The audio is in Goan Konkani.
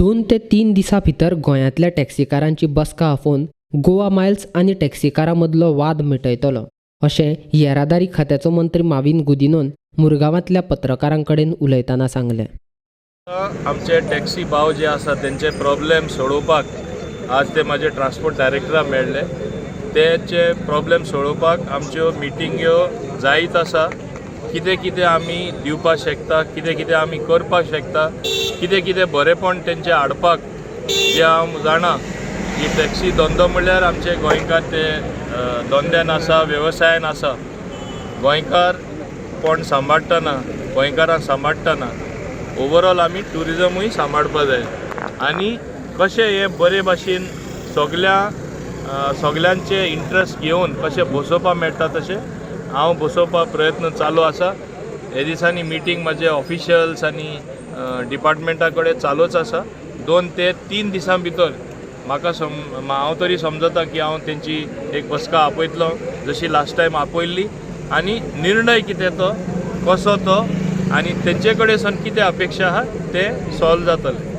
2 ते 3 दिसां भितर गोंयांतल्या टॅक्सीकारांची बसका आफोवन गोवा मायल्स आनी टॅक्सीकारां मदलो वाद मिटयतलो, अशें येरादारी खात्याचो मंत्री माविन गुदिनोन मुरगांवांतल्या पत्रकारां कडेन उलयतना सांगलें. आमचे टॅक्सी भाव जे आसा, तेंचे प्रॉब्लेम सोडोवपाक आज ते म्हाजे ट्रान्सपोर्ट डायरेक्टरा मेळ्ळे. तेचे प्रॉब्लेम सोडोवपाक आमच्यो मिटिंग्यो जायत आसा. कितें कितें आमी दिवपाक शकता, कितें कितें आमी करपाक शकता, कितें कितें बरेंपण तेंचें हाडपाक, जें हांव जाणा की टॅक्सी धंदो म्हणल्यार आमचे गोंयकार ते धंद्यान आसा, वेवसायान आसा. गोंयकार कोण सांबाळटना, गोंयकारांक सांबाळटना ओवरऑल आमी ट्युरिजमूय सांबाळपा जाय आनी कशें हें बरे भाशेन सगल्यांचे इंट्रस्ट घेवन कशें बसोवपाक मेळटा, तशें हांव बसोवपाक प्रयत्न चालू आसा. हे दिसांनी मिटींग म्हाजे ऑफिशियल्स आनी डिपार्टमेंटा कडेन चालूच आसा. 2 ते 3 दिसां भितर म्हाका सम हांव तरी समजता की हांव तेंची एक बसका आपयतलो, जशी लास्ट टायम आपयल्ली, आनी निर्णय कितें तो, कसो तो आनी तेंचे कडेन सावन कितें अपेक्षा आहा, ते सॉल्व जातले.